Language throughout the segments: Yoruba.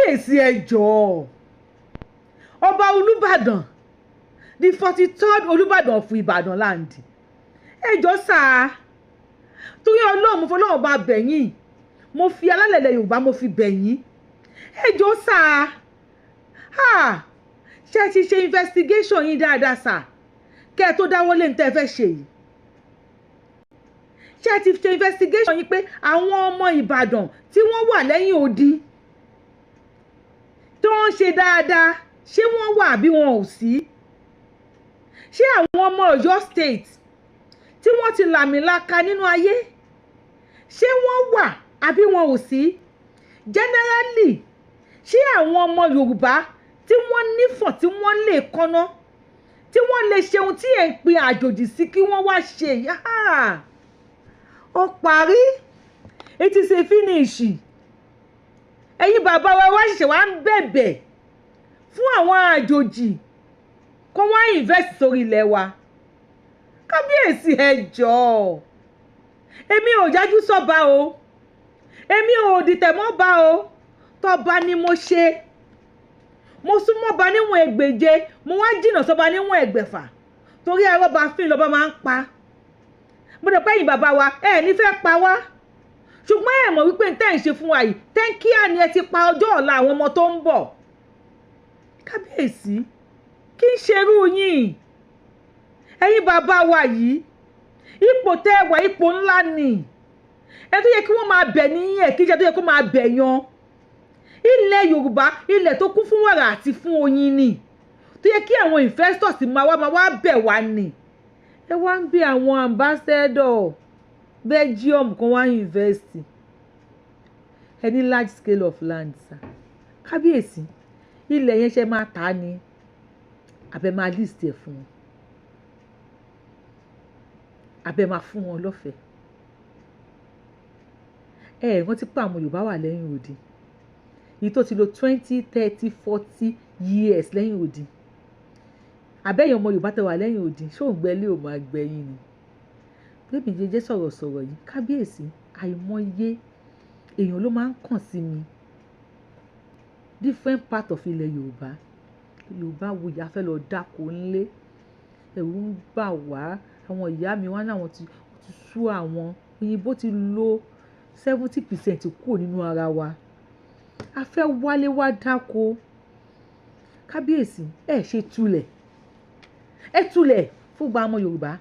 Kábíyèsí, ẹ jọ̀ọ́, Ọba Olúbàdàn, the 43rd Olúbàdàn of Ìbàdàn land, ẹ jọ̀ọ́ sáà, torí Ọlọ́run, mo fọlọ́run bá bẹ̀yìn, mo fi alálẹ̀lẹ̀ Yorùbá, mo fi bẹ̀yìn, ẹ jọ̀ọ́ sáà. Ṣé ẹ ti ṣe investigation yín dáadáa sà, kẹ́ ẹ tó dáwọ́lé ní tẹ́ ẹ fẹ́ ṣe yìí? Ṣé ẹ ti ṣe investigation yín pé àwọn ọmọ Ìbàdàn tí wọ́n wà lẹ́yìn odi tó ń ṣe dáadáa, ṣé wọ́n wà bí wọn ò sí? Ṣé àwọn ọmọ Ọ̀yọ́ State tí wọ́n ti làmìlaka nínú ayé, ṣé wọ́n wà àbí wọn ò sí? Generally, ṣé àwọn ọmọ Yorùbá tí wọ́n nífọ̀n, tí wọ́n lè kọ́ná, tí wọ́n lè ṣe ohun tí ẹ̀ ń pe àjòjì sí kí wọ́n wá ṣe? Ó parí, it is a finish. Ẹ̀yin bàbá wa wá ṣẹ̀ṣẹ̀ wá ń bẹ̀bẹ̀ fún àwọn àjòjì kó wá invest sórí ilẹ̀ wa. Kábíyèsí, ẹ jọ̀ọ́, èmi ò jájú sọ́ba o, èmi ò dìtẹ̀ mọ́ ba o. Tọ́ba ni mo ṣe, mo súnmọ́ ba níwọ̀n ẹgbẹ̀je, mo wá jìnnà sọ́ba níwọ̀n ẹgbẹ̀fà, torí arọ́ba fín lọ́ba máa ń pa. Mo dẹ̀ pé ẹ̀yin bàbá wa, ẹ ní fẹ́ pa wá, ṣùgbọ́n ẹ mọ̀ wípé tẹ́ ń ṣe fún wa yìí, tẹ́ńkíá ni ẹ ti pa ọjọ́ ọ̀la àwọn ọmọ tó ń bọ̀. Kábíyèsí, kí n ṣerú yín, ẹ̀yin bàbá wa yìí, ipò tẹ́ ẹ wà, ipò ńlá ni. Ẹ tó yẹ kí wọ́n máa bẹ̀ ní ẹ̀, kí jẹ́ tó yẹ kó máa bẹ̀ yan. Ilẹ̀ Yorùbá, ilẹ̀ tó kún fún wàrà àti fún oyin ni, tó yẹ kí àwọn investors máa wá bẹ̀ wá ni. Ẹ wá ń bí àwọn ambassador Belgium kan wá invest. Ẹ ní large scale of land sir. Kábíyèsí, ilẹ̀ yẹn, ṣe máa tà á ni àbẹ máa list ẹ̀ fún wọn, àbẹ máa fún wọn lọ́fẹ̀ẹ́? Ẹ ẹ rántí pé àwọn Yorùbá wà lẹ́yìn odi yìí tó ti lò 20, 30, 40 years lẹ́yìn odi. Àbẹ́yìn ọmọ Yorùbá tẹ wà lẹ́yìn odi, ṣóògbẹ́lé ò máa gbẹ̀yìn ni? Bébí jẹjẹ sọ̀rọ̀sọ̀rọ̀ yìí, kábíyèsí, àìmọye èèyàn ló máa ń kàn sí mi, different part of ilẹ̀ Yorùbá. Yorùbá wuyì, a fẹ́ lọ dáko ńlé, ẹ̀rù ń bà wá. Àwọn ìyá mi wá láwọn ti sú àwọn òyìnbó, ti lo 70% kúrò nínú ara wa, a fẹ́ wálé wá dáko. Kábíyèsí, ẹ ṣe túlẹ̀, ẹ túlẹ̀ fún gba ọmọ Yorùbá,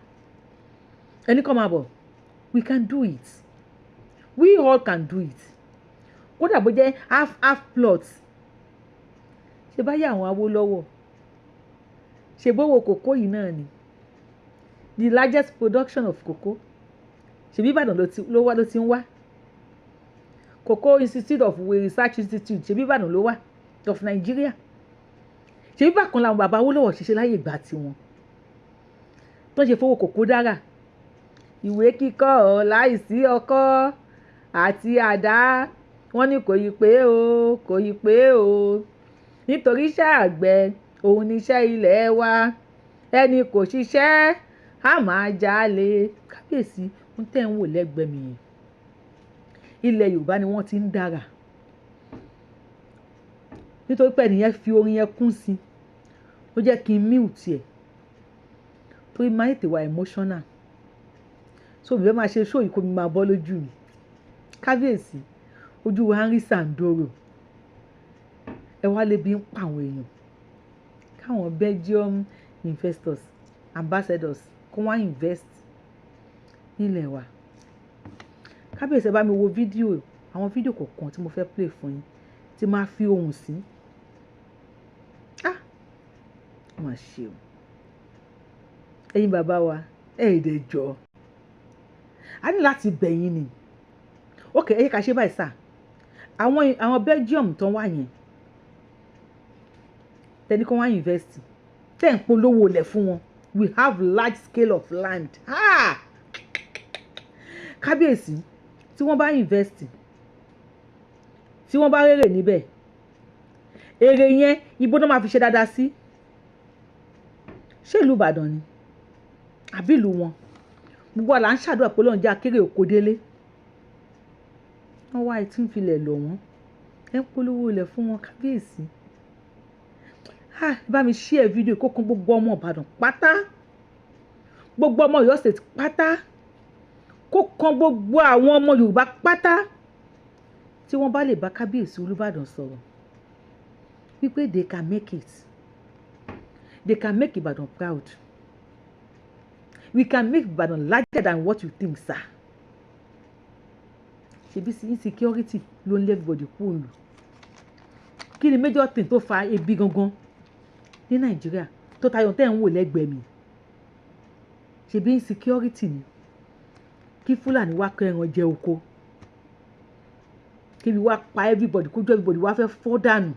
ẹni kọ́ máa bọ̀. We can do it, we all can do it. Kódà bó jẹ́ half half plot. Ṣe báyìí àwọn Awólọ́wọ̀ ṣe bówó kòkó yìí náà ni the largest production of cocoa? Ṣebí Ìbàdàn ló wá, ló ti ń wá. Cocoa Institute of Research Institute, ṣebí Ìbàdàn ló wà of Nigeria? Ṣebí bákan làwọn bàbá Awólọ́wọ̀ ṣiṣẹ́ láyè ìgbà tiwọn tó ń ṣe fowó kòkó dára. Ìwé kíkọ́ láìsí ọkọ́ àti àdá, wọ́n ní kò yí pé o, kò yí pé o, nítorí iṣẹ́ àgbẹ̀ òun níṣẹ́ ilé wa, ẹni kò ṣiṣẹ́ á máa jalè. Kábíyèsí, ń tẹ́ ń wò lẹ́gbẹ̀ẹ́ mi yẹn, ilẹ̀ Yorùbá ni wọ́n ti ń dára, nítorí pé ẹnìyẹn fi orin yẹn kún sí, ó jẹ́ kí n mute ẹ̀, torí máa tètè wà emotional. So mi fẹ́ máa ṣe show yìí kó mi máa bọ́ lójú mi. Kábíyèsí, ojú wa ń rí sàǹdòrò. Ẹ wá lébi ń pa àwọn èèyàn, káwọn Belgium investors, ambassadors kó wá invest nílẹ̀ wa. Kábíyèsí, ẹ bá mi wo fídíò, àwọn fídíò kọ̀ọ̀kan tí mo fẹ́ play fún yín, tí máa fi ohùn sí. Ah, mà ṣe o. Ẹ̀yin bàbá wa, ẹ̀ èdè jọ, a ní láti bẹ̀ yín ni. Ok, ẹ yẹ ká ṣe báyìí sà. Àwọn Belgium tó ń wá yẹn, tẹni kó wá invest, tẹ́ ń polówó lẹ̀ fún wọn, we have large scale of land. Ah! Kábíyèsí, tí wọ́n bá invest, tí wọ́n bá rèrè níbẹ̀, èrè yẹn, ibo náà máa fi ṣe dáadáa sí? Ṣé ìlú Ìbàdàn ni àbí ìlú wọn? Gbogbo àlà ń ṣàdúrà pé Ọlọ́run jẹ́ akéré òkò délé. Wọ́n wá etí ń filẹ̀ lọ̀ wọ́n. Ẹ ń polówó ilẹ̀ fún wọn, kábíyèsí. Ah, bá mi share fídíò kó kan gbogbo ọmọ Ìbàdàn pátá, gbogbo ọmọ Ọ̀yọ́ State pátá, kó kan gbogbo àwọn ọmọ Yorùbá pátá. Tí wọ́n bá lè bá kábíyèsí Olúbàdàn sọ̀rọ̀ wípé they can make it, they can make Ìbàdàn proud, we can make Ìbàdàn larger than what you think, sir. Ṣebí sí insecurity ló ń lé everybody kúrò lù. Kí ni major thing tó fa ebi gangan ní Nàìjíríà tó tayọ tẹ́ ń wò lẹ́gbẹ̀ẹ́ mi? Ṣebí insecurity ni. Kí Fúlàní wá kó ẹran jẹ oko, kébi wá pa everybody, kójú everybody wá fẹ́ fọ́ dànù.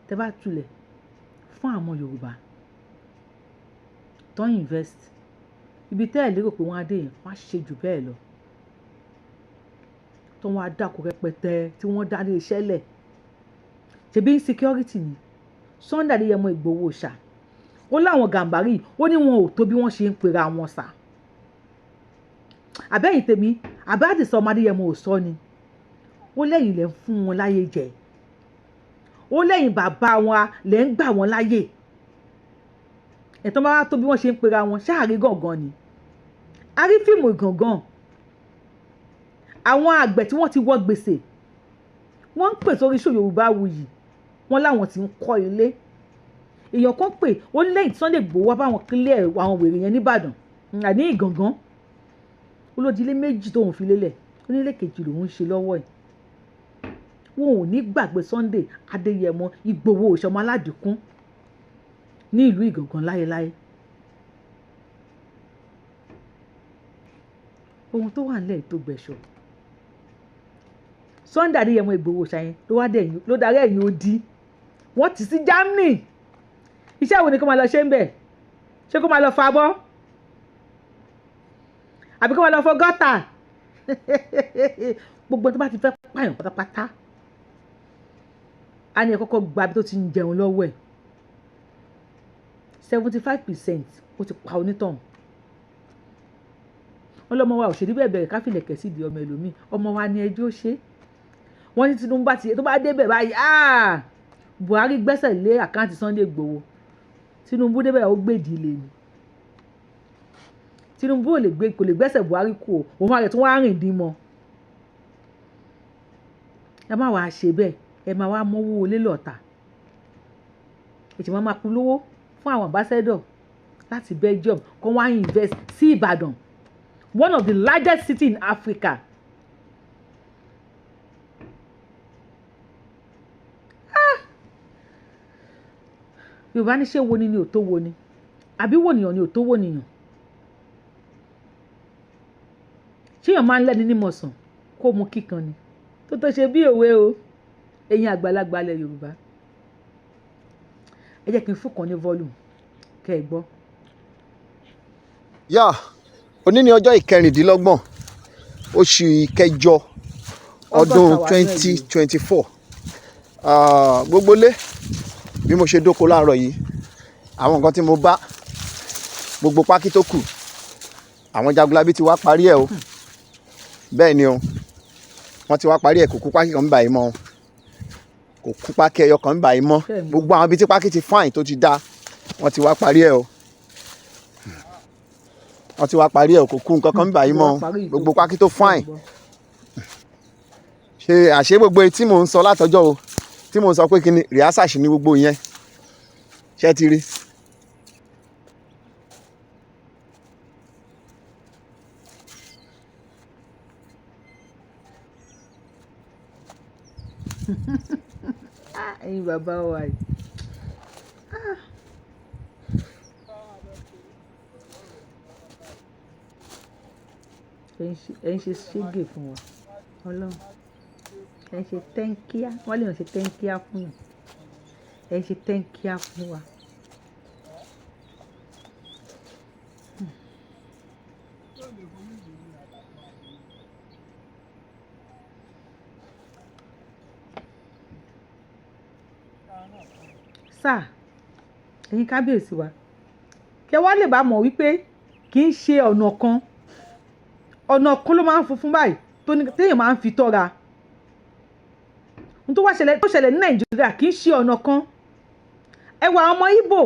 Tẹ́ bá tulẹ̀ fún àwọn Yorùbá tó ń invest, ibi tẹ́ ẹ̀ lérò pé wọ́n á dé yẹn, wọ́n á ṣe jù bẹ́ẹ̀ lọ. Tó wọ́n á dáko rẹpẹtẹ, tí wọ́n dá lé iṣẹ́ lẹ̀. Ṣebí insecurity ni. Sunday Adéyẹmọ Ìgbòho ṣá, ó láwọn Gàmbàrí, ó ní wọn ò tó bí wọ́n ṣe ń pera wọn sà. Àbẹ́yìn tèmi, àbẹ́ àdìsọ ọmọ Adéyẹmọ ò sọ ni. Ó lẹ́yìn lẹ́ ń fún wọn láyé jẹ, ó lẹ́yìn bàbá wọn lẹ́ ń gbà wọ́n láyè. Ẹ̀tọ́ bá wá tó bí wọ́n ṣe ń pera wọn ṣáàrí gàngàn ni. A rí fíìmù gàngàn, àwọn àgbẹ̀ tí wọ́n ti wọ gbèsè, wọ́n ń pè sórí show Yorùbá Wuyì, wọ́n láwọn ti ń kọ́ ilé. Èèyàn kan pè, ó ní lẹ́yìn tí Sunday Igboho wá báwọn clear àwọn wèrè yẹn nìbàdàn àní Ìgàngán, ó ló di ilé méjì tóun fi lélẹ̀, ó ní ilé kejì lòun ń ṣe lọ́wọ́ ẹ̀. Wọn ò ní gbàgbé Sunday Adéyẹmọ Ìgbòho Òṣọmọ Aládìkún ní ìlú Ìgàngán láéláé. Ohun tó wà nílẹ̀ tó gbẹ̀ṣọ̀, Sunday Adéyẹmọ Ìgbòho ṣàyẹn ló wá dẹ̀yìn, ló darí ẹ̀yìn odi, wọ́n ti sí Germany. Iṣẹ́ wo ni kó máa lọ ṣe ń bẹ̀? Ṣé kó máa lọ fọ abọ́, àbí kó máa lọ fọ gọ́tà? Gbogbo tó bá ti fẹ́ pààyàn pátápátá, á ní ẹ kọ́kọ́ gba ibi tó ti ń jẹun lọ́wọ́ ẹ̀. 75% ó ti pa onítọ̀hún. Wọ́n lọ́mọ wa òṣèlú bẹ́ẹ̀ bẹ̀rẹ̀ káfílẹ̀kẹ̀ sí ìdí ọmọ ẹlòmíì. Ọmọ wa ni ẹjọ́ ṣe. Wọ́n ní Tinubu bá ti tó bá débẹ̀ báyìí, Buhari gbẹ́sẹ̀ lé account Sunday Igboho. Tinubu débẹ̀, ó gbèdì lé ni. Tinubu ò lè gbé, kò lè gbẹ́sẹ̀ Buhari kú o, òun àrẹ tí wọ́n á rìn dín mọ́. Ẹ má wàá ṣe bẹ́ẹ̀, ẹ má wàá mọ́wó olé lọ́ta. Ètò máa máa polówó fún àwọn ambassador láti Belgium kó wá invest sí Ìbàdàn, one of the largest city in Africa. Ah! Yorùbá ní ṣé wo ni ni ò tó wo ni, àbí wò nìyàn ni ò tó wò nìyàn? Ṣéèyàn máa ń lẹ́ni nímọ̀sán kó mu kíkan ni tó tó ṣe bí òwe o. Ẹ̀yin àgbàlagbà ilẹ̀ Yorùbá, ẹ jẹ́ kí n fún kan ní volume kẹ́ ẹ gbọ́. Yá, òní ní ọjọ́ 26 oṣù ìkẹjọ ọdún August. 2024. Gbogbo lé, bí mo ṣe dóko láàárọ̀ yìí, àwọn nǹkan tí mo bá, gbogbo pákí tó kù, àwọn jagunlabi ti wá parí ẹ̀ o. Bẹ́ẹ̀ ni o, wọ́n ti wá parí ẹ̀. Kò kú pákí kan báyìí mọ́ o, kò kú pákí ẹyọ kan báyìí mọ́. Ṣé ẹ mọ̀? Gbogbo àwọn ibi tí pákí ti fine, tó ti dá, wọ́n ti wá parí ẹ̀ o. Wọ́n ti wá parí ẹ̀ o. Kò kú nǹkan kan báyìí mọ́ o. Gbogbo pákí tó fine ṣe àṣé. Gbogbo etí mò ń sọ látọjọ́ o, tí mò ń sọ pé kí ni rehearsal ṣì ní, gbogbo yẹn ṣé ti rí. Ah, ẹ̀yin bàbá wa yìí. Ah. Ẹ ń ṣe ṣégè fún wa. Ọlọ́run. Ẹ ń ṣe tẹ́ńkíá. Wọ́n lè ṣe tẹ́ńkíá fún yàn. Ẹ ń ṣe tẹ́ńkíá fún wa. Sáà, ẹ̀yin kábíyèsí wa, kẹ wá lè bá mọ̀ wípé kì í ṣe ọ̀nà kan, ọ̀nà kan ló máa ń funfun báyìí tó ní téèyàn máa ń fi tọ́ra. N tó wá ṣẹlẹ̀, tó ṣẹlẹ̀ ní Nàìjíríà, kì í ṣe ọ̀nà kan. Ẹ wo àwọn ọmọ Ìgbò,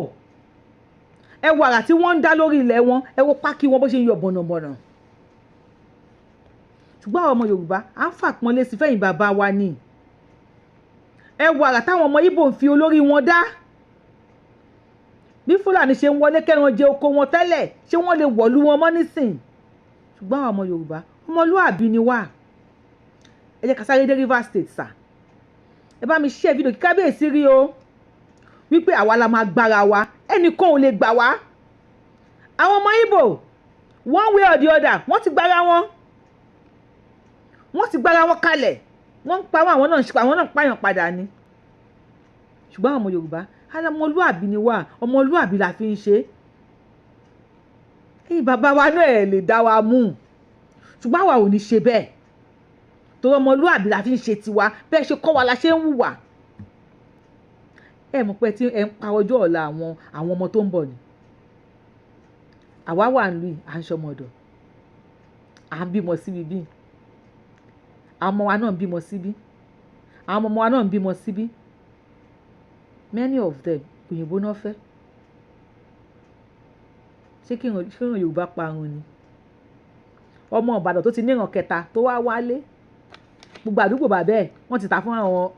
ẹ wo àrà tí wọ́n ń dá lórí ilẹ̀ wọn, ẹ wo pákí wọn bó ṣe ń yọ bọ̀nàbọ̀nà. Ṣùgbọ́n àwọn ọmọ Yorùbá, à ń fàpọ́nlé sí fẹ́yìn bàbá wa ni. Ẹ wo àrà táwọn ọmọ Ìgbò ń fi olórí wọn dá. Bí Fúlàní ṣe ń wọlé kẹran jẹ oko wọn tẹ́lẹ̀, ṣé wọ́n lè wọ̀lú wọn mọ́ nísìn? Ṣùgbọ́n àwọn ọmọ Yorùbá, ọmọlúàbí ni wá. Ẹ jẹ́ ká sáré dé Rivers State sà. Ẹ bá mi share fídíò kí kábíyèsí rí o wípé àwa la máa gbára wa, ẹnìkan ò lè gbà wá. Àwọn ọmọ Ìgbò, one way or the other, wọ́n ti gbára wọn, wọ́n ti gbára wọn kalẹ̀. Wọ́n ń pa wọn, àwọn náà ń ṣe, àwọn náà ń pààyàn padà ni. Ṣùgbọ́n àwọn ọmọ Yorùbá, ọmọlúàbí ni wá, ọmọlúàbí la fi ń ṣe. Ẹ̀yin bàbá wa náà, ẹ̀ lè dá wa mú, ṣùgbọ́n àwa ò ní ṣe bẹ́ẹ̀ torí ọmọlúàbí la fi ń ṣe tiwa. Bẹ́ẹ̀ ṣe kọ́ wa la ṣe ń hùwà. Ẹ mọ̀ pé tí ẹ ń pa ọjọ́ ọ̀la àwọn ọmọ tó ń bọ̀ ni. Àwa wà nílùú yìí, à ń ṣọmọdọ̀, à ń bímọ síbi bí àwọn ọmọ wa náà ń bímọ síbí, àwọn ọmọ wa náà ń bímọ síbí. Many of them, òyìnbó náà fẹ́. Ṣé kí ìran Yorùbá parun ni? Ọmọ Ìbàdàn tó ti níran kẹta tó wá wálé, gbogbo àdúgbò bàbá ẹ̀ wọ́n ti tà fún àwọn.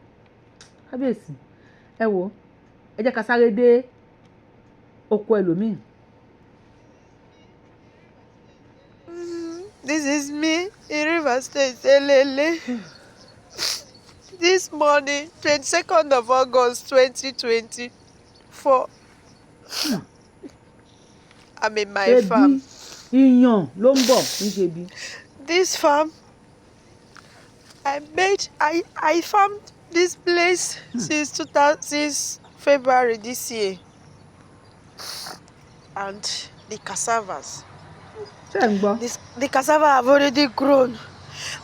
Kábíyèsí, ẹ wo, ẹ jẹ́ ká sáré dé oko ẹlòmíì. This is me in Rivers State, Elele. This morning, 22nd of August, 2024. I'm in my Ebi farm. Ìyàn ló ń bọ̀, kì í ṣe ebi. This farm, I farmed this place since 2000, since February this year. And the cassavas, Ṣé ẹ̀ ń gbọ́? The cassava have already grown.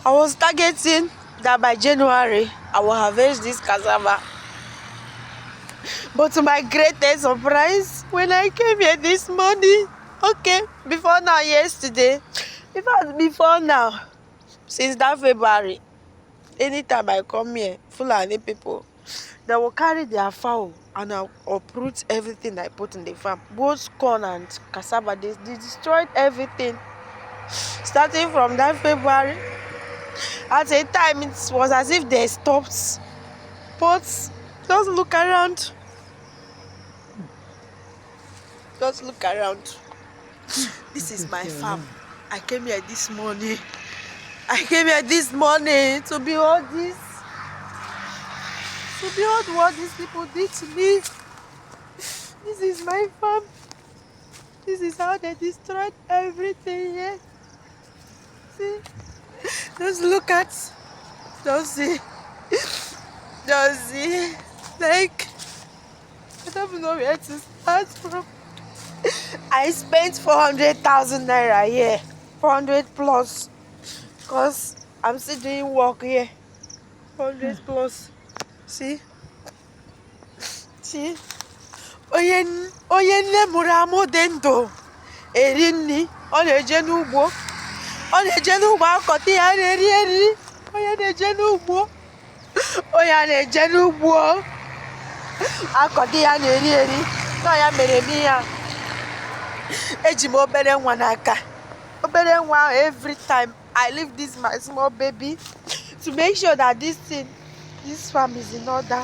I was targeting that by January I will harvest this cassava. But to my greatest surprise, when I came here this morning, okay, before now, yesterday, in fact, before now, since that February, anytime I come here, Fulani people, they will carry their fowl and uproot everything I put in the farm. Both corn and cassava, they destroyed everything. Starting from that February, at a time it was as if they stopped. But just look around. Just look around. This is my farm. I came here this morning. I came here this morning to behold this. To behold what these people did to me. This is my farm. This is how they destroyed everything here. See? Just look at. Just see. Just see. Like, I don't even know where to start from. I spent 400,000 naira here. 400 plus. Because I'm still doing work here. 400 plus. See? See? Onye nne mụrụ amụ dị ndụ eri nri, ọ na-eje n'ugbo, ọ na-eje n'ugbo akọta ihe a na-eri eri. Onye na-eje n'ugbo, onye a na-eje n'ugbo akọta ihe a na-eri eri na ya mere m ihe a. Eji m obere nwa n'aka, obere nwa ahụ. Every time I leave this my small baby to make sure that this thing, this farm is in order.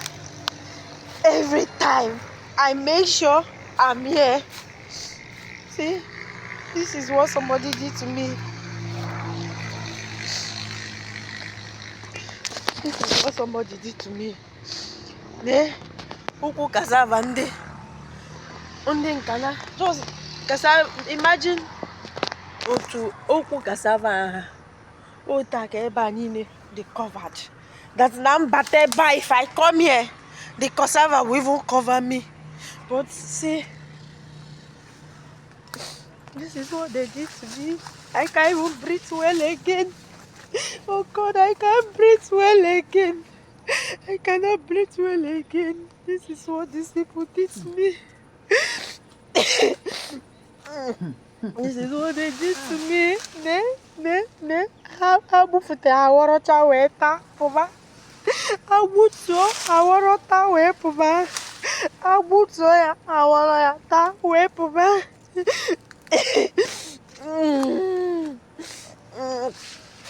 Every time I make sure I'm here. See, this is what somebody did to me. This is what somebody did to me. Lee ukwu cassava ndị nkana, just cassava. Imagine otu ukwu cassava ha otu a ka ebe a niile dị covered, that na mbata ebe a, if I come here, the cassava will even cover me. But see, this is what they did to me. I can't even breathe well again. Oh God, I can't breathe well again. I cannot breathe well again. This is what these people did to me. This is what they did to me. Ne, ne, ne. Ha gbufute, ha ghọrọcha wee taa pụba. Agbutuo, aghọrọ taa wee pụba. Agbutuo ya, aghọrọ ya taa wee pụba.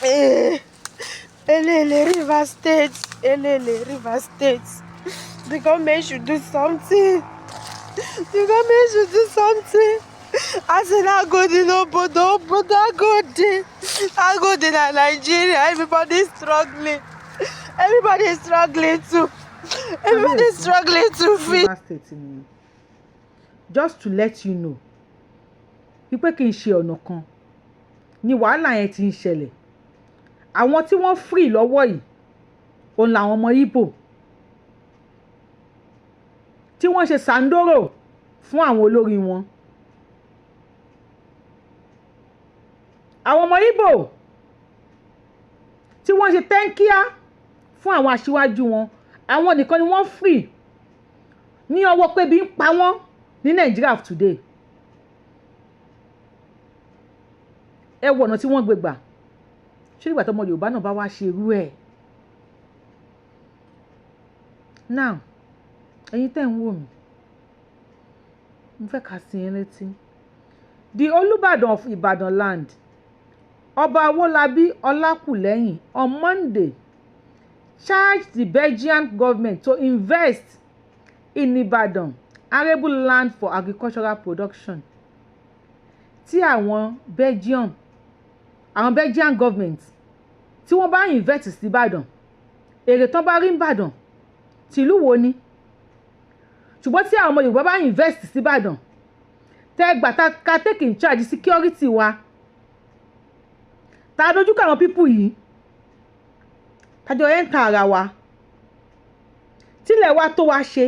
Eh, Elele Rivers State, Elele Rivers State. The government should do something. The government should do something. A sị na agụụ dị n'obodo, obodo agụụ dị. Agụụ dị na Nigeria. Everybody is struggling. Everybody is struggling to. Everybody is struggling to feed. Rivers State nìyẹn. Just to let you know wípé kì í ṣe ọ̀nà kan ni wàhálà yẹn ti ń ṣẹlẹ̀. Àwọn tí wọ́n free lọ́wọ́ yìí, òun làwọn ọmọ Ìgbò tí wọ́n ṣe sàǹdóró fún àwọn olórí wọn. Àwọn ọmọ Ìgbò tí wọ́n ṣe tẹ́ńkíá fún àwọn aṣíwájú wọn, àwọn nìkan ni wọ́n free ní ọwọ́ pé bí ń pa wọ́n ní Nàìjíríà of today. Ẹ wo ọ̀nà tí wọ́n gbé gbà. Ṣé ìgbà tọmọ Yorùbá náà bá wá ṣe irú ẹ̀? Now, ẹ̀yin tẹ́ ń wò mí, mo fẹ́ kà sí yín létí. The Olúbàdàn of Ibadan land, Ọba Owólabí Ọlákùlẹ́hìn, on Monday charged the Belgian government to invest in Ibadan arable land for agricultural production. Tí àwọn Belgian government tí wọ́n bá invest sí Ìbàdàn, èrè tán bá rí Ìbàdàn, tìlú wo ni? Ṣùgbọ́n tí àwọn ọmọ Yorùbá bá invest sí Ìbàdàn, tẹ́ gbà ká take in charge security wa, tá a dojúkọ àwọn people yìí, tájọ ẹ̀ ń ta ara wa, tílẹ̀ wa tó wa ṣe,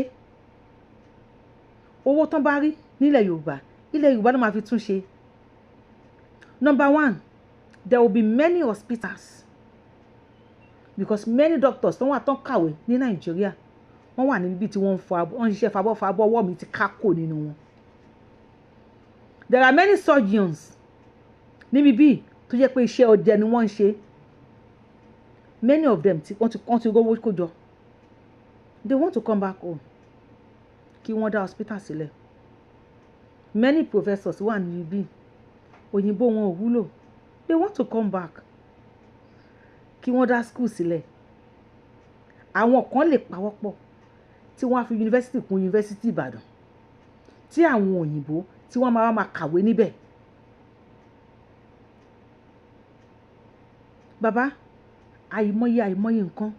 owó tán bá rí nílẹ̀ Yorùbá, ilẹ̀ Yorùbá náà máa fi tún ṣe. Number one, there will be many hospitals because many doctors tó wà tán kàwé ní Nàìjíríà, wọ́n wà níbi tí wọ́n ń fọ abọ́, wọ́n ń ṣiṣẹ́ fabọ́ fabọ́, ọwọ́ mi ti kákò nínú wọn. There are many surgeons níbi bíi tó jẹ́ pé iṣẹ́ ọdẹ ni wọ́n ń ṣe. Many of them wọ́n ti rówó kó jọ, they want to come back home kí wọ́n dá hospital sílẹ̀. Many professors wà níbí, òyìnbó wọn ò wúlò, they want to come back kí wọ́n dá school sílẹ̀. Àwọn kan lè pawọ́pọ̀ tí wọ́n á fi yunifásitì kún Yunifásitì Ìbàdàn, tí àwọn òyìnbó tí wọ́n máa máa kàwé níbẹ̀. Bàbá, àìmọye àìmọye nǹkan,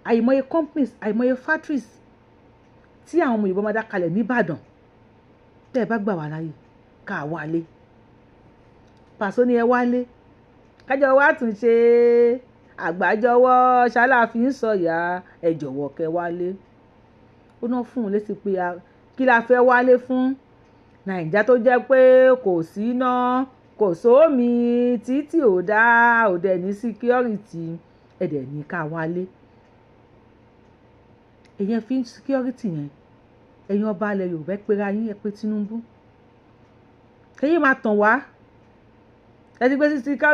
àìmọye companies, àìmọye factories tí àwọn ọmọ Yorùbá máa dá kalẹ̀ nìbàdàn tẹ́ ẹ bá gbà wá láàyè ká wálé. Pàṣọ ni ẹ wálé, kájọ wá tún ṣe àgbájọwọ́ ṣáláàfin sọ̀yà. Ẹ jọ̀wọ́ kẹ́ wálé. Ó ná fún un létí pé kí la fẹ́ wálé fún? Nàìjà tó jẹ́ pé kò sí iná, kò sómi, títì ò dá, ò dẹ̀ ní security, ẹ dẹ̀ ní ká wálé. Èyàn fi security yẹn. Ẹ̀yin ọba ilẹ̀ Yorùbá, ẹ pera yín, ẹ pé Tinubu, ẹ̀yin máa tàn wá. Ẹ ti gbé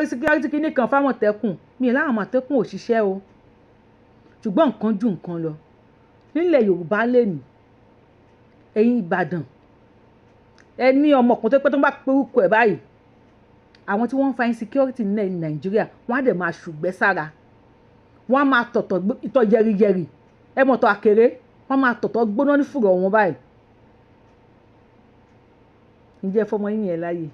security kìíní kan fámọ̀tẹ́kùn mi láwọn Àmọ̀tẹ́kùn ò ṣiṣẹ́ o, ṣùgbọ́n nǹkan ju nǹkan lọ nílẹ̀ Yorùbá lẹ́nu. Ẹ̀yin Ìbàdàn, ẹ ní ọmọ kan tó pẹ́ tó ń bá pe orúkọ ẹ̀ báyìí, àwọn tí wọ́n ń fa insecurity ní Nàìjíríà, wọ́n á dẹ̀ máa ṣùgbẹ́ sára, wọ́n á máa tọ̀tọ̀ ìtọ̀ yẹriyẹri, ẹ mọ̀tọ̀ àkèré, wọ́n máa tọ̀tọ̀ gbóná ní fùrọ̀ wọn báyìí. Ǹjẹ́ fọmọ yín yẹn láàyè?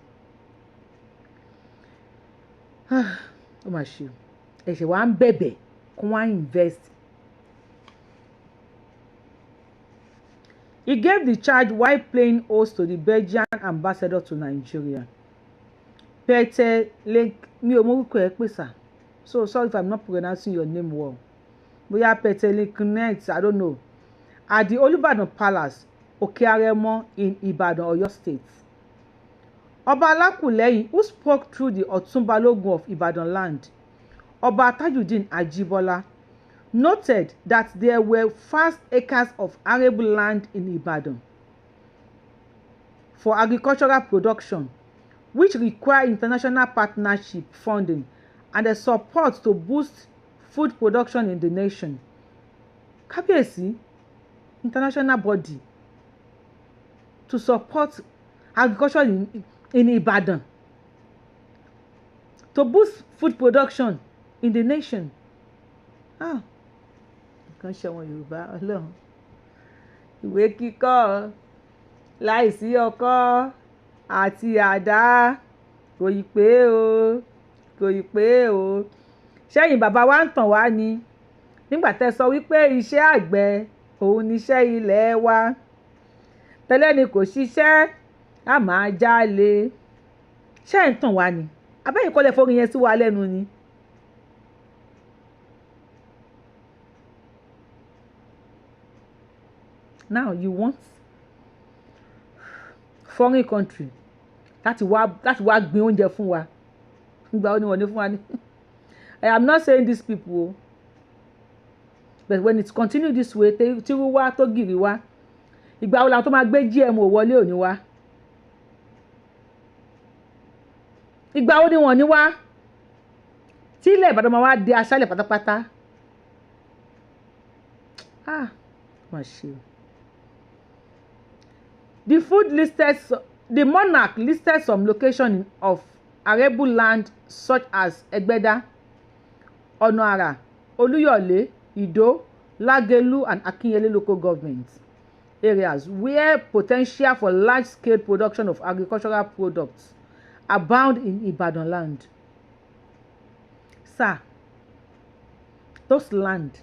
Ó mà ṣe o. Ẹ̀ṣẹ̀ wa ń bẹ̀bẹ̀ kó wá invest. He gave the charge while playing host to the Belgian ambassador to Nigeria, Peter Link. Mi ò mọ orúkọ ẹ̀ pè sà, so sorry if I'm not pronouncing your name well. Bóyá Peter Linknet, I don't know. At the Olubadan Palace, Oke-Aremo in Ibadan, Oyo State. Ọba Alákùlẹ́hìn, who spoke through the Ọ̀tún Balógun of Ibadan land, Ọba Tajudeen Ajibola, noted that there were vast acres of arable land in Ibadan for agricultural production, which require international partnership, funding and the support to boost food production in the nation. Kábíyèsí, international body to support agriculture in Ibadan, to boost food production in the nation. Ah, nǹkan ṣe wọn Yorùbá. Ọlọ́run, ìwé kíkọ́ láìsí ọkọ́ àti àdá kò ì pé o, kò ì pé o. Ṣẹ́yìn bàbá wa ń tàn wá ni nígbà tẹ́ sọ wípé iṣẹ́ àgbẹ̀ òun níṣẹ́ ilẹ̀ wa tẹ́lẹ̀ ni kò ṣiṣẹ́, a máa jalè. Ṣé ẹ̀ ń tàn wá ni? Abẹ́yìn kọ́lẹ̀ forin yẹn sí wa lẹ́nu ni. Now you want foreign country láti wá gbin oúnjẹ fún wa. Ìgbà wo ni wọ́n ní fún wa ní? I am not saying these people o, but when it continue this way, tírú wá tó gìrì wá, ìgbà wo làwọn tó máa gbé GMO wọlé òní wá? Ìgbà wo ni wọ́n ní wá tí ilẹ̀ Ìbàdàn máa wá di aṣálẹ̀ pátápátá? Ah, má ṣe o. The monarch listed some locations of arable land such as Egbeda, Ọ̀nà-Àrà, Olúyọ̀lé, Ìdó, Lágelú and Akinyele local government areas where potential for large-scale production of agricultural products abound in Ibadan land. Sir, those land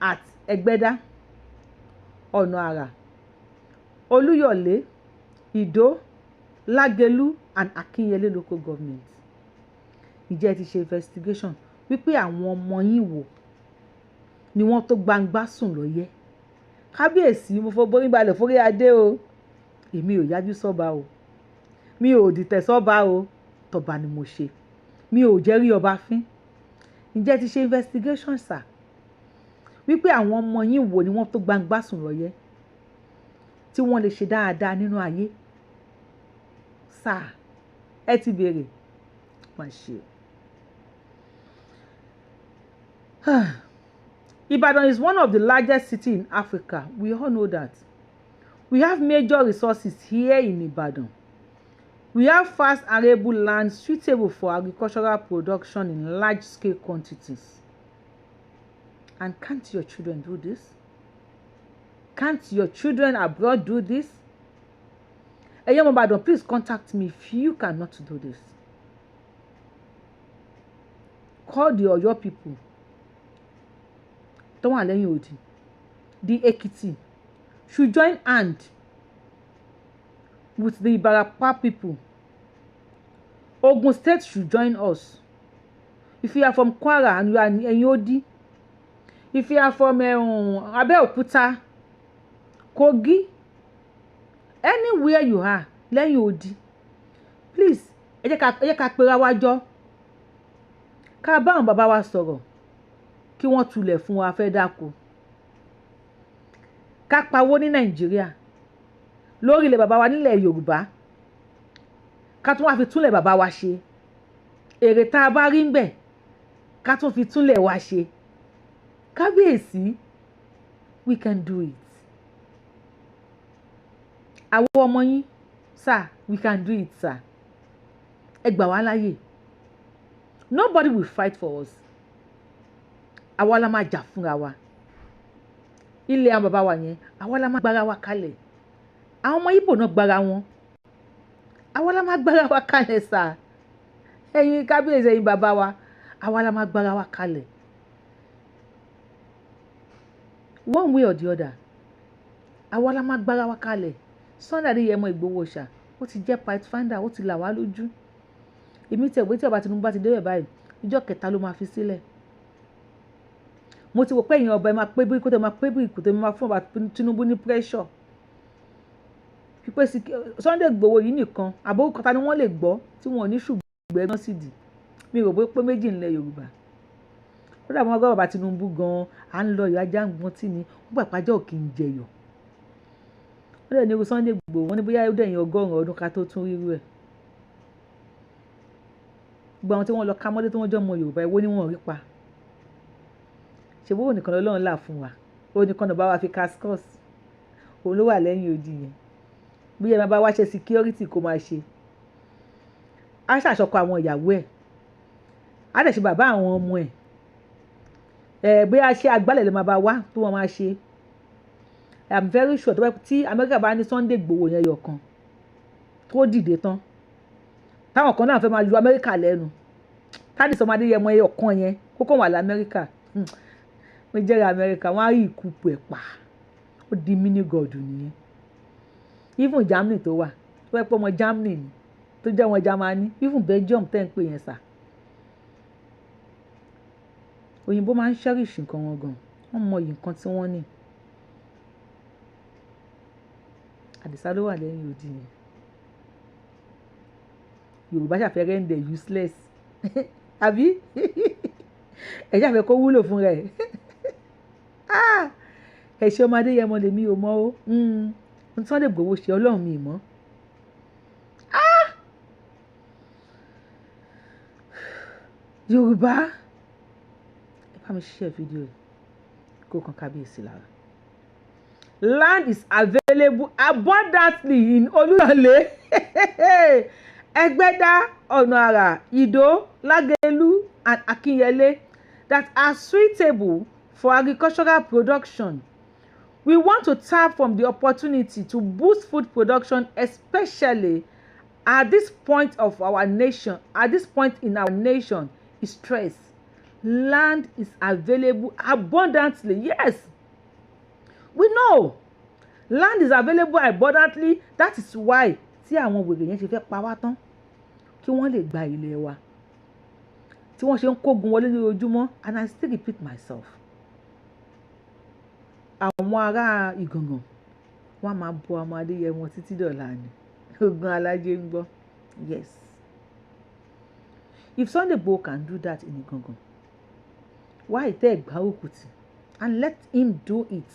at Egbeda, Ọ̀nà-Àrà, Olúyọ̀lé, Ìdó, Lágelú and Akinyele local government, ǹjẹ́ ẹ ti ṣe investigation wípé àwọn ọmọ yín wò ni wọ́n tó gbangba sùn lọ́yẹ́? Kábíyèsí, mo fọ borí balẹ̀ forí adé o. Èmi ò yájú sọ́ba o, mi ò dìtẹ̀ sọ́ba o, tọba ni mo ṣe, mi ò jẹ́ rí ọba fín. Ǹjẹ́ ẹ ti ṣe investigation, sir, wípé àwọn ọmọ yín wò ni wọ́n tó gbangba sùn lọ́yẹ́ tí wọ́n lè ṣe dáadáa nínú ayé? Sir, ẹ ti béèrè? Má ṣe o. Ibadan is one of the largest cities in Africa. We all know that. We have major resources here in Ibadan. We have vast arable land suitable for agricultural production in large-scale quantities. And can't your children do this? Can't your children abroad do this? Ẹ̀yin ọmọ Ìbàdàn, please contact me if you cannot do this. Call the Ọ̀yọ́ people tó wà lẹ́yìn odi. The Ekiti should join hand with the Ibarapa people. Ogun State should join us. If you are from Kwara and you are ẹ̀yìn odi, if you are from Abeokuta, Kogi, anywhere you are lẹ́yìn odi, please, ẹ jẹ́ ká pera wa jọ, ká bá àwọn bàbá wa sọ̀rọ̀ kí wọ́n tulẹ̀ fún wa. Fẹ́ dáko, ká pawó ní Nàìjíríà lórí ilẹ̀ bàbá wa nílẹ̀ Yorùbá, ká tún wá fi túnlẹ̀ bàbá wa ṣe. Èrè tá a bá rí ń bẹ̀, ká tún fi túnlẹ̀ wa ṣe. Kábíyèsí, we can do it. Àwọn ọmọ yín, sir, we can do it, sir. Ẹ gbà wá láyè. Nobody will fight for us. Àwa la máa jà fúnra wa. Ilẹ̀ àwọn bàbá wa yẹn, àwa la máa gbára wa kalẹ̀. Àwọn ọmọ Ìgbò náà gbára wọn, àwa la máa gbára wa kalẹ̀, sir. Ẹ̀yin kábíyèsí, ẹ̀yin bàbá wa, àwa la máa gbára wa kalẹ̀ one way or the other. Àwa la máa gbára wa kalẹ̀. Sunday Adéyẹmọ Ìgbòho ṣá, ó ti jẹ́ pathfinder, ó ti là wá lójú. Èmi tẹ̀ wé tí ọba Tinubu bá ti débẹ̀ báyìí, ìjọ kẹta ló máa fi sílẹ̀. Mo ti wò pé èèyàn ọba ẹ máa pé bí kó tẹ máa pé bí kò tẹ máa fún ọba Tinubu ní pressure pípé sí Sunday Igboho yìí nìkan. Àbórúkọ ta ni wọ́n lè gbọ́ tí wọ́n ò ní ṣùgbọ́n ẹgbọ́n sì dì mi rò pé méjì ńlẹ̀ Yorùbá. Ó dàbí wọn gbọ́ bàbá Tinubu gan-an à ń lọ ìyá ajá ń gbọ́n tí ni wọ́n gbà pàjọ́ kì í jẹyọ̀. Ó dẹ̀ ní irú Sunday Igboho, wọ́n ní bóyá ó dẹ̀yìn 100 ọdún ká tó tún rírú ẹ̀. Gbogbo àwọn tí wọ́n lọ ká mọ́lé tí wọ́n jọ ọmọ Yorùbá, èwo ni wọ́n rí pa? Ṣe bó nìkan lọ́lọ́run là fún wa, ó nìkan náà bá wa fi cascos, òun ló wà lẹ́yìn odi yẹn. Bí ẹ máa bá wá ṣe security kó máa ṣe, á ṣàṣọkọ àwọn ìyàwó ẹ̀, á dẹ̀ ṣe bàbá àwọn ọmọ ẹ̀. Ẹ̀ bóyá ṣe agbálẹ̀ ló máa bá wá tó wọ́n máa ṣe. I'm very sure tí Amẹ́ríkà bá ní Sunday Igboho yẹn yọ̀ kan tó dìde tán, táwọn kan náà fẹ́ máa lu Amẹ́ríkà lẹ́nu, táàdì sọmọdé yẹmọ ẹyọ kan yẹn kó kàn wà lamẹ́ríkà. Mo jẹ́rìí Amẹ́ríkà, wọ́n á rí ìkúpù ẹ̀ pa, ó di mini god nìyẹn. Even Germany tó wà, tó wẹ́ pé ọmọ Germany ni, tó jẹ́ ọmọ Germany, even Belgium tẹ́ ń pè yẹn sà. Òyìnbó máa ń cherish nǹkan wọn gan, wọ́n mọ iyì nǹkan tí wọ́n ní. Àdìsá ló wà lẹ́yìn odi yẹn. Yorùbá ṣàfẹ́ render useless, àbí ẹ ṣàfẹ́ kó wúlò fún rẹ̀. Ẹ ṣe ọmọdé yẹn mọ lèmi ò mọ o. N Sunday Igboho ṣe Ọlọ́run mi mọ́. Yorùbá, ẹ bá mi share fídíò yìí kó kan kábíyèsí lára. Land is available abundantly in Olúyọ̀lé, Ẹgbẹ́dá, Ọ̀nà Àrà, Ìdó, Lágelú and Akinyele that are suitable for agricultural production. We want to tap from the opportunity to boost food production, especially at this point of our nation. At this point in our nation is stress. Land is available abundantly. Yes, we know land is available abundantly. That is why tí àwọn wèrè yẹn ṣe fẹ́ pa wá tán, kí wọ́n lè gba ilẹ̀ wa, tí wọ́n ṣe ń kógun wọlé lójoojúmọ́. And I still repeat myself, àwọn ará Ìgàngàn wọ́n á máa bọ ọmọ Adéyẹmọ títí dọ̀la ni. Ogun alájẹ ń gbọ́. Yes, if Sunday Igboho can do that in Ìgàngàn, why tẹ́ ẹ̀ gbárùkù tì and let him do it?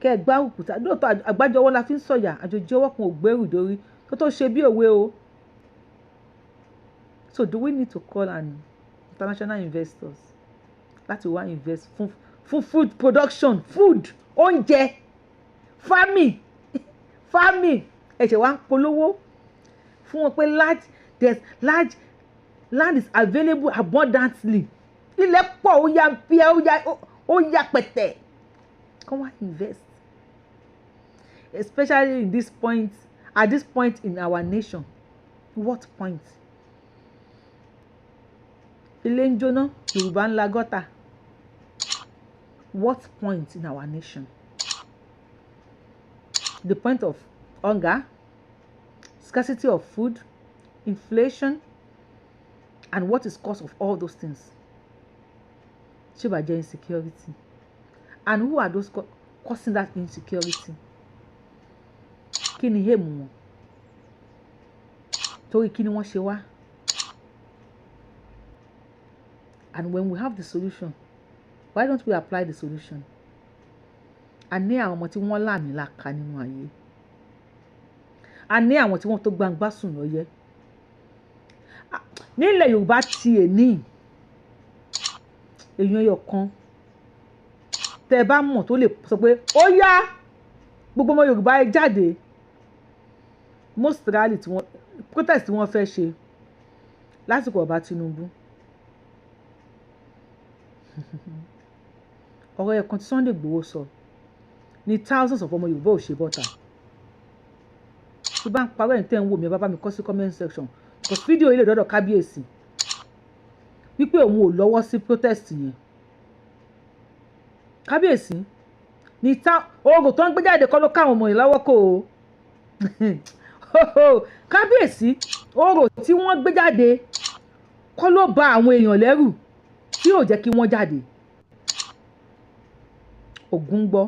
Kẹ́ ẹ gbárùkù tì. Lóòótọ́, àgbájọ ọwọ́ la fi ń sọ̀yà, àjòjì ọwọ́ kan ò gbẹ́rù dórí tó tó ṣe bí òwe o. So do we need to call an international investors láti wá invest fún food production, food, oúnjẹ, farming? Farming, ẹ̀ṣẹ̀ wa ń polówó fún wọn pé large, there's large land is available abundantly. Ilẹ̀ pọ̀, ó ya píẹ́, ó ya pẹ̀tẹ̀. Come wá invest, especially in this point, at this point in our nation. What point? Ilé ń jóná, Yorùbá ń la gọ́tà. What point in our nation? The point of hunger, scarcity of food, inflation, and what is cause of all those things? Ṣé bá jẹ́ insecurity? And who are those causing that insecurity? Kí ni aim wọn? Torí kí ni wọ́n ṣe wá? And when we have the solution, why don't we apply the solution? A ní àwọn ọmọ tí wọ́n làmìlaka nínú ayé, a ní àwọn tí wọ́n tó gbangba sùn lọ́yẹ́ nílẹ̀ Yorùbá. Ti èní èèyàn ẹyọ kan tẹ́ ẹ bá mọ̀ tó lè sọ pé ó yá, gbogbo ọmọ Yorùbá, ẹ jáde. Most rally tí wọ́n, protest tí wọ́n fẹ́ ṣe lásìkò ọba Tinubu, ọ̀rọ̀ ẹ̀kan tí Sunday Igboho sọ ní thousands of ọmọ Yorùbá ò ṣe bọ́ta. Tí bá ń parọ́, ẹ̀ tẹ́ ń wò mí, ẹ bá bá mi kọ sí comment section, because fídíò yìí lè dọ́dọ̀ kábíyèsí wípé òun ò lọ́wọ́ sí protest yẹn. Kábíyèsí ní tá oògùn tó ń gbé jáde kọ́ ló káwọn ọmọ yìí lọ́wọ́ kó o. Kábíyèsí, oòrò tí wọ́n gbé jáde kọ́ ló ba àwọn èèyàn lẹ́rù tí ò jẹ́ kí wọ́n jáde. Ògún gbọ́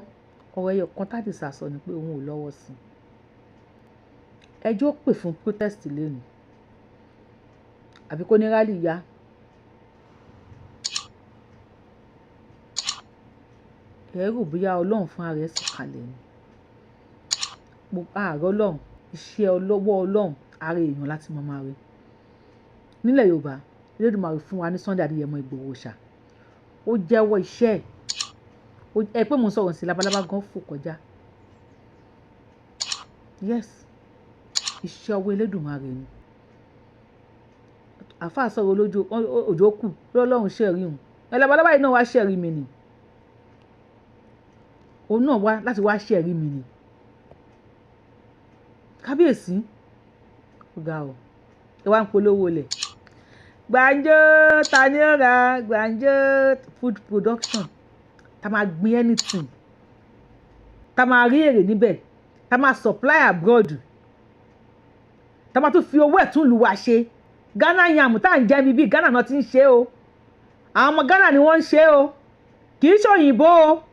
ọ̀rọ̀ ẹyọ kan tádìsá sọ ni pé òun ò lọ́wọ́ sí i. Ẹjọ́ pè fún protest lẹ́nu àbí kó ní rally ya. Ẹ rò bóyá Ọlọ́run fúnra rẹ̀ sọ̀kalẹ̀ ni. Ààrẹ Ọlọ́run, iṣẹ́ ọlọ́wọ́ Ọlọ́run, ara èèyàn láti mọ máa rí nílẹ̀ Yorùbá. Elédùmarè fún wa ní Sunday Adéyẹmọ Ìgbòho ṣá. Ó jẹ́wọ́ iṣẹ́ ẹ̀. Ẹ pé mo ń sọ̀rọ̀ sí, labalábá gan fò kọjá. Yes, iṣẹ́ ọwọ́ Elédùmarè ni. Àáfàá sọ̀rọ̀ lójú òjò kù lọ́lọ́run ṣẹ̀rí òun. Ẹ labalábá yìí náà wá ṣẹ̀rí mi ni. Òun náà wá láti wá ṣẹ̀rí mi ni. Kábíyèsí, ó ga ọ. Ẹ wá ń polówó lẹ̀. Gbàǹjo, ta ni ó ra gbàǹjo? Food production, tá máa gbin anything, tá máa rí èrè níbẹ̀, tá máa supply abroad, tá máa tún fi owó ẹ̀ tún lù wá ṣe. Ghana yam tá à ń jẹ́ bíbí, Ghana náà ti ń ṣe o. Àwọn ọmọ Ghana ni wọ́n ń ṣe o, kì í ṣòyìnbó o.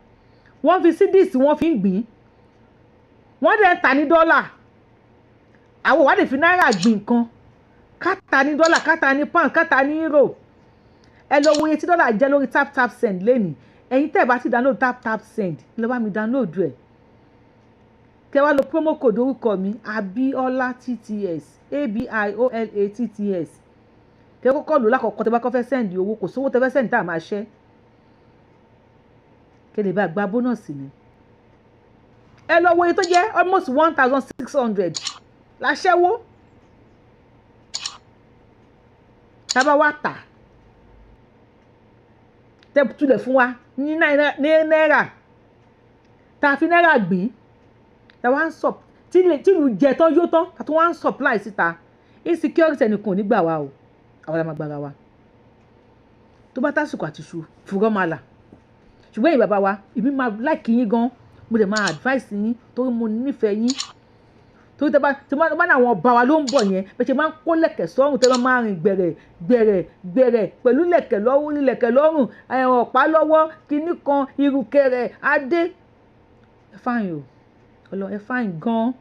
Wọ́n fi seeds, wọ́n fi ń gbìn, wọ́n dẹ̀ ń tà ní dọ́là. Àwọn wà lè fi náírà gbìn nǹkan, ká tà ní dọ́là, ká tà ní pound, ká tà ní euro. Ẹ lọ wo iye tí dọ́là jẹ́ lórí Tap Tap Send lẹ́nìí. Ẹ̀yin tẹ́ ẹ bá ti download Tap Tap Send, lọ bá mi download ẹ̀, kẹ́ wá lo promo code orúkọ mi, Abiola TTS, Abiola TTS. Kẹ́ kọ́kọ́ lò lákọ̀ọ́kọ́. Tẹ́ bá kọ́ fẹ́ send owó, kò sówó tẹ́ fẹ́ send tá a máa ṣẹ́. Kẹ́ lè bá gba bonus ni. Ẹ lọ wo iye tó jẹ́, almost 1,600 láṣẹ́wó. Tábà wá tà, tẹ́ tulẹ̀ fún wa ní náírà, tá a fi náírà gbìn, tá a wá ń sọ tìlù jẹ tán, yó tán, tá a tún wá ń supply síta, insecurity ẹnìkan ò ní gbà wá o. Àwọn la máa gbára wa tó bá tásìkò àti ṣu fúrọ́ máa là. Ṣùgbọ́n ẹ̀yin bàbá wa, èmi máa like yín gan, mo dẹ̀ máa advice yín torí mo nífẹ̀ẹ́ yín, torí tẹ́ bá tí wọ́n bá ní àwọn ọba wa ló ń bọ̀ yẹn, bẹ́ẹ̀ ṣe máa ń kó lẹ̀kẹ̀ sọ́rùn, tẹ́ bá máa rìn gbẹ̀rẹ̀ gbẹ̀rẹ̀ gbẹ̀rẹ̀ pẹ̀lú lẹ̀kẹ̀ lọ́wọ́, lẹ̀kẹ̀ lọ́rùn, ọ̀pá lọ́wọ́, kinní kan, ìrùkẹ̀rẹ̀ adé. Ẹ fine o, ọlọ ẹ fine gan.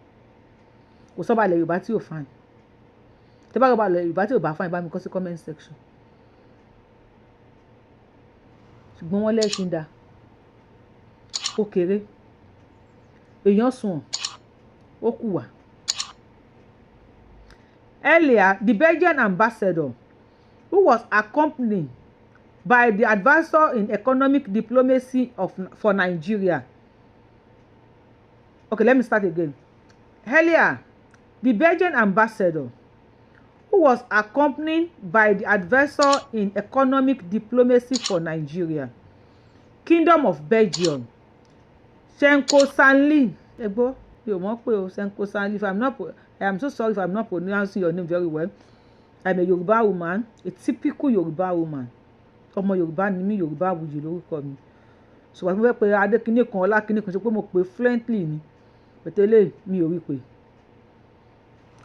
Kò sọ́ba ilẹ̀ Yorùbá tí ò fine. Tẹ́ bá rọba ilẹ̀ Yorùbá tí ò bá fine, bá mi kọ sí comment section. Ṣùgbọ́n wọ́n lẹ́sìn dá ó kéré, èèyàn sùn, ó kù wá. Earlier, the Belgian ambassador, who was accompanied by the advisor in economic diplomacy for Nigeria. Okay, let me start again. Earlier, the Belgian ambassador, who was accompanied by the advisor in economic diplomacy for Nigeria, Kingdom of Belgium, Senko Sanli, ẹ gbọ́, mi ò mọ̀ pé o, Senko Sanli, if I'm not, I am so sorry if I'm not pronouncing your name very well. I'm a Yoruba woman, a typical Yoruba woman. Ọmọ Yorùbá ni mí, Yorùbá wuyì lórúkọ mi. Ṣùgbọ́n mo fẹ́ pe Adékíní kan, Ọlákíní kan, ṣe pé mo pè fluently ni. Pẹ̀tẹ́lẹ̀ mi ò rí pé.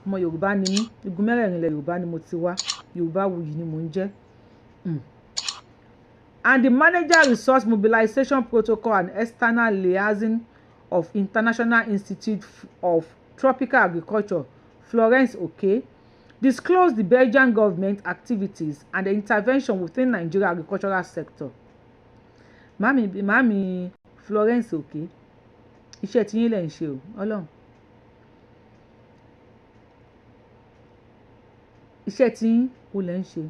Ọmọ Yorùbá ni mí, igun mẹ́rẹ̀ẹ̀rin ilẹ̀ Yorùbá ni mo ti wá. Yorùbá wuyì ni mò ń jẹ́. And the manager, resource mobilization protocol and external liaison of International Institute of Tropical Agriculture, Florence Oke, disclosed the Belgian government activities and the intervention within Nigeria agricultural sector. Màámi, màámi Florence Oke, iṣẹ́ tí yín lẹ̀ ń ṣe o, Ọlọ́run. Iṣẹ́ tí yín o lẹ̀ ń ṣe.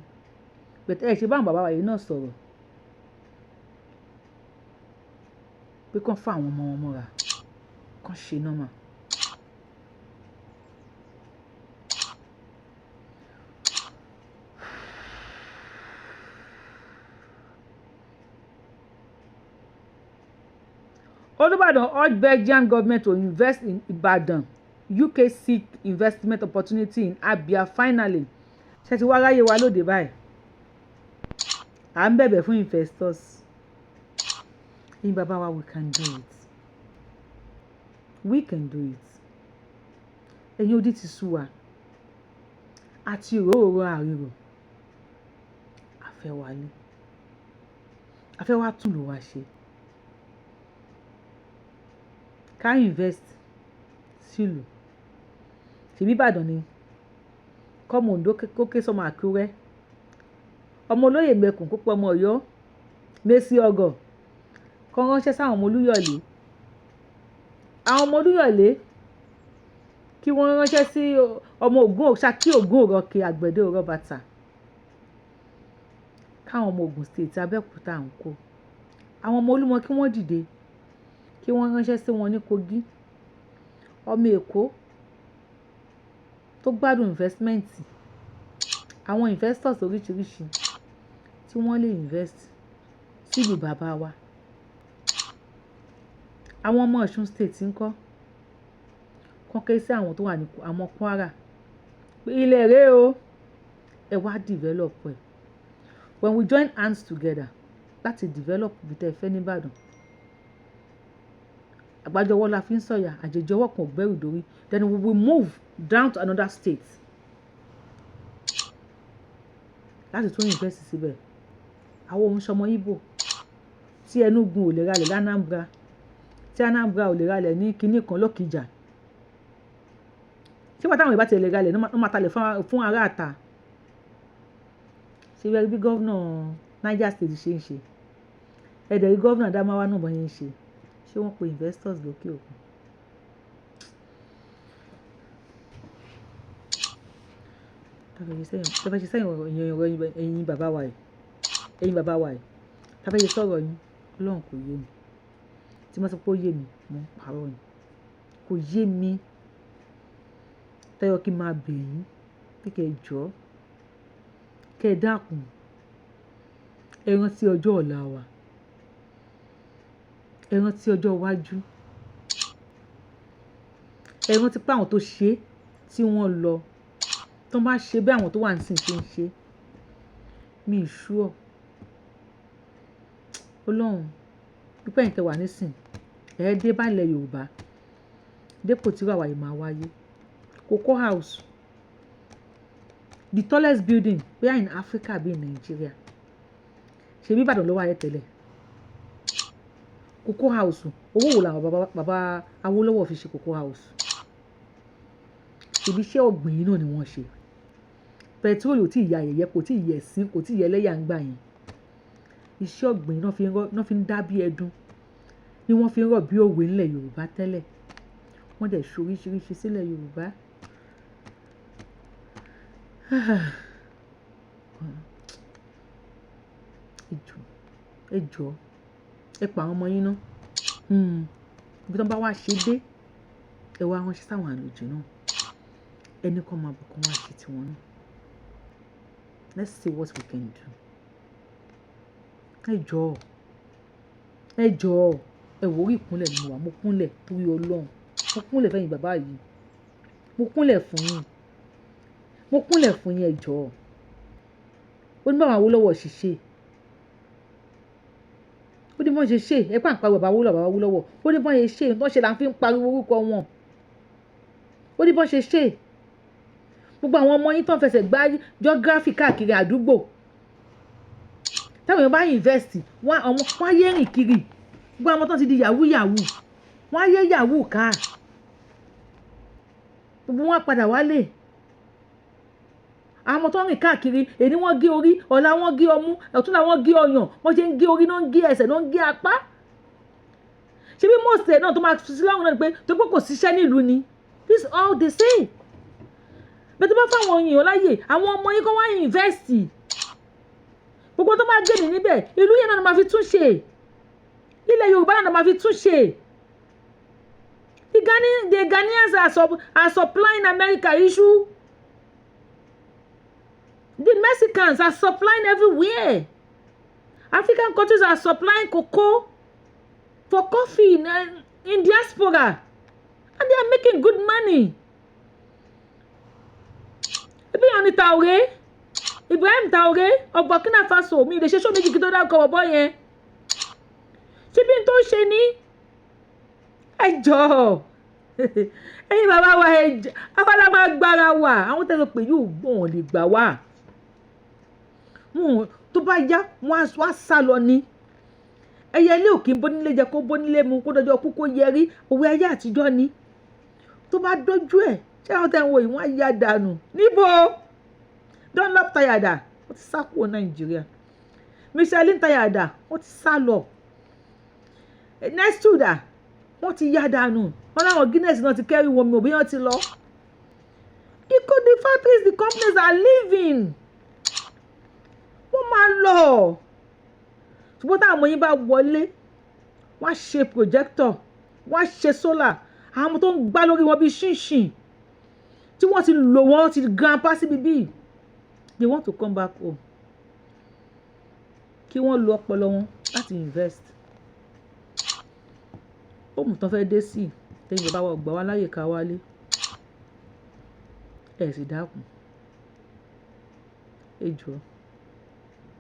Bẹ̀tẹ̀ ẹ ṣe báwọn bàbá wa yìí náà sọ̀rọ̀ pé kán fún àwọn ọmọ wọn mọ́ra, kán ṣe normal. Olúbàdàn urged Belgian government to invest in Ibadan. UK seek investment opportunity in Abia. Finally, ṣé ti wá ráyè wa lóde báyìí? À ń bẹ̀bẹ̀ fún investors. Ẹ̀yin bàbá wa, we can do it. We can do it. Ẹ̀yin odi ti sú wa. Àti òróró àríro. A fẹ́ wálé. A fẹ́ wá tún ìlú wa ṣe. Ká invest sílùú. Ṣèbí Ìbàdàn ni. Kọ́mọ Oǹdó kó ké sọ́mọ Àkúrẹ́. Ọmọ olóyè mẹ́kùn kó pe ọmọ Ọ̀yọ́. Mèsì ọ̀gọ̀. Kọ́ ránṣẹ́ sáwọn ọmọ Olúyọ̀lé. Àwọn ọmọ Olúyọ̀lé kí wọ́n ránṣẹ́ sí ọmọ Ògún, Ṣakí Ògún òrọ̀kè àgbẹ̀dẹ òrọ̀ bàtà. Káwọn ọmọ Ògùn State, Abẹ́òkúta ń kó. Àwọn ọmọ Olúmọ, kí wọ́n dìde, kí wọ́n ránṣẹ́ sí wọn ní Kogi. Ọmọ Èkó tó gbádùn investment, àwọn investors oríṣiríṣi tí wọ́n lè invest sílùú bàbá wa. Àwọn ọmọ Ọ̀ṣun State ńkọ́? Kán ké sí àwọn tó wà ní àwọn Kwara pé ilẹ̀ rèé o, ẹ wá develop ẹ̀. When we join hands together láti develop ibi tẹ́ ẹ fẹ́ ní Ìbàdàn, àgbájọ ọwọ́ la fi ń sọ̀yà, àjèjì ọwọ́ kan ò gbẹ́rù dórí. Then we will move down to another state láti tún invest síbẹ̀. Àwọn òun ṣọmọ Ìgbò tí Enugu ò lè ralẹ̀ l'Anambra, tí Anambra ò lè ralẹ̀ ní kinní kan lÓkìjà. Ṣé wàá táwọn ìbá tiẹ̀ lè ralẹ̀ ní wọ́n máa talẹ̀ fún ará àta? Ṣé ẹ rí bí governor Niger State ṣe ń ṣe? Ẹ dẹ̀ rí governor Adamawa náà bọ́n ṣe ń ṣe. Ṣé wọ́n pe investors lókè òkun? Tá fẹ́ ṣe sẹ́yìn ọ̀rọ̀ ẹ̀yin bàbá wa yìí, ẹ̀yin bàbá wa yìí, tá fẹ́ ṣe sọ̀rọ̀ yín, Ọlọ́run, kò yé mi. Tí mo sọ pé ó yé mi, mò ń parọ́ ni. Kò yé mi. Tẹ́yọ kí n máa bẹ̀ yín pé kí ẹ jọ̀ọ́, kí ẹ dákun, ẹ rántí ọjọ́ ọ̀la wa, ẹ rántí ọjọ́ iwájú, ẹ rántí pé àwọn tó ṣe tí wọ́n lọ, tó bá ṣe bí àwọn tó wà nísìnyí ṣe ń ṣe, mi ì sure. Ọlọ́run, pípẹ́ ẹ̀yin tẹ wà nísìnyí, ẹ dé bá ilẹ̀ Yorùbá, dépò tí irú àwa yìí máa wáyé. Cocoa House, the tallest building bóyá in Africa àbí in Nigeria. Ṣebí Ìbàdàn ló wà tẹ́lẹ̀? Cocoa House, owó wo làwọn bàbá bàbá Awólọ́wọ̀ fi ṣe Cocoa House? Ṣebí iṣẹ́ ọ̀gbìn yìí náà ni wọ́n ṣe. Pẹtrólù ò tí ì ya yẹ̀yẹ́, kò tí ì yẹ̀ sín, kò tí ì yẹ ẹlẹ́yà ń gbà yẹn. Iṣẹ́ ọ̀gbìn náà fi ń rọ́, náà fi ń dá bí ẹdun, ni wọ́n fi ń rọ̀ bí òwe ńlẹ̀ Yorùbá tẹ́lẹ̀. Wọ́n dẹ̀ ṣe oríṣiríṣi sílẹ̀ Yorùbá. Ẹ jọ̀ọ́, ẹ jọ̀ọ́, ẹ pa àwọn ọmọ yín ná. Ibi tí wọ́n bá wá ṣe dé, ẹ wá ránṣẹ́ sáwọn àlejò náà. Ẹni kan máa bọ̀ kó wá ṣe tiwọn náà. Let's see what we can do. Ẹ jọ̀ọ́, ẹ jọ̀ọ́, ẹ wò, orí ìkúnlẹ̀ ni mo wà. Mo kúnlẹ̀ torí Ọlọ́run. Mo kúnlẹ̀ fẹ́yin bàbá yìí. Mo kúnlẹ̀ fún yín. Mo kúnlẹ̀ fún yín, ẹ jọ̀ọ́. Ó ní báwọn Awólọ́wọ̀ ṣe ṣe. Ó ní bí wọ́n ṣe ṣe. Ẹ pà ń pariwo bàbá Awólọ́wọ̀, bàbá Awólọ́wọ̀. Ó ní bí wọ́n ṣe ṣe. Nǹkan ṣe là ń fi ń pariwo orúkọ wọn. Ó ní bí wọ́n ṣe ṣe. Gbogbo àwọn ọmọ yín tó ń fẹsẹ̀ gbá geography káàkiri àdúgbò. Táwọn èèyàn bá invest, wọ́n àwọn wọ́n á yé rìn kiri. Gbogbo àwọn tó ti di yahoo yahoo, wọ́n á yé yahoo ká. Gbogbo wọn á padà wálé. Àwọn tó ń rìn káàkiri, èní wọ́n gé orí, ọ̀la wọ́n gé ọmú, ọ̀túnla wọ́n gé ọyàn, wọ́n ṣe ń gé orí náà ń gé ẹsẹ̀ náà ń gé apá. Ṣé bí most ẹ̀ náà tó máa fi sí lọ́rùn náà ni pé tó pé kò síṣẹ́ nílùú ni. This is all they say. Bẹ́ẹ̀ tó bá fáwọn èèyàn láyè, àwọn ọmọ yín kó wá invest. Gbogbo tó máa gé ní níbẹ̀, ìlú yẹn náà máa fi tún ṣe. Ilẹ̀ Yorùbá náà máa fi tún ṣe. The Ghanaians are supplying America issue. The Mexicans are supplying everywhere. African countries are supplying cocoa for coffee in diaspora, and they are making good money. Ebi yẹn ni Traoré, Ibrahim Traoré of Burkina Faso. Mi lè ṣe ṣó méjì kí tó dárúkọ bọ̀bọ́ yẹn. Ṣé bí n tó ṣe ní? Ẹ jọ̀ọ́, ẹ̀yin bàbá wa, ẹ jọ̀ọ́, àwa la máa gbára wa. Àwọn tẹ́lẹ̀ pé yóò gbọ́n lè gbà wá. Wọn tó bá yá, wọ́n á sá lọ ni. Ẹyẹ ilé ò kí ń bónílé jẹ kó bónílé mu kó dọjọ́ kú kó yẹrí. Òwe ayé àtijọ́ ni. Tó bá dójú ẹ̀, ṣé àwọn tẹ́ ń wo yìí, wọ́n á yá dànù. Níbo? Dunlop tyre dà? Wọ́n ti sá kúrò Nàìjíríà. Michelin tyre dà? Wọ́n ti sá lọ. Nestle dà? Wọ́n ti yá dànù. Wọ́n láwọn Guinness náà ti kẹ́rù wọn, mi ò bí wọ́n ti lọ. Because the factories, the companies are leaving. Wọ́n máa lọ. Ṣùgbọ́n táwọn ọmọ yín bá wọlé, Wọ́n á ṣe projector, wọ́n á ṣe solar. Àwọn ọmọ tó ń gbá lórí wọn bíi ṣìnṣìn tí wọ́n ti lò, wọ́n ti grandpa síbi bíi, they want to come back home kí wọ́n lo ọpọlọ wọn láti invest. Home tán fẹ́ dé sí, tẹ́yìn bàbá wa ò gbà wá láyè ká wálé. Ẹ sì dákun, ẹ jọ̀ọ́,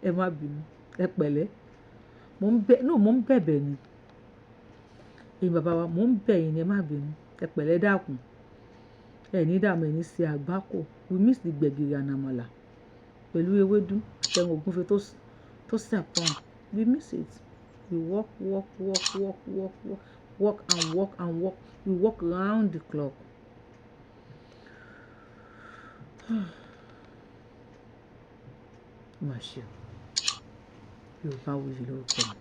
ẹ má bínú, ẹ pẹ̀lẹ́. Mò ń bẹ̀, no, mò ń bẹ̀bẹ̀ ni. Ẹ̀yin bàbá wa, mò ń bẹ̀ yín ni, ẹ má bínú, ẹ pẹ̀lẹ́, dákun. Ẹ ní dààmú, ẹ ní ṣe àgbákò. We miss the gbẹ̀gìrì and àmàlà pẹ̀lú ewédú àti ẹran ògúnfe tó sẹ̀pọ̀n. We miss it. We work, work, work, work, work, work, work and work and work. We work round the clock. Má ṣe o. Yorùbáwùyí lórúkọ mi.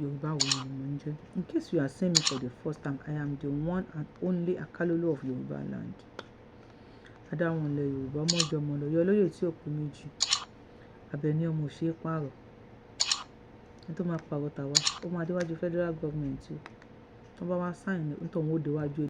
Yorùbáwùyí ni mò ń jẹ́. In case you are seeing me for the first time, I am the one and only Akalolu of Yorùbá land. Adáwọn ilẹ̀ Yorùbá mọ́jọ mọ́ lọ, yọ olóyè tí ò pé méjì. Àbẹ̀ní ọmọ ò ṣe é pààrọ̀. Ẹni tó máa pààrọ̀ tàwa, ó máa déwájú federal government o. Tí wọ́n bá wá sign, onítọ̀hún ó déwájú.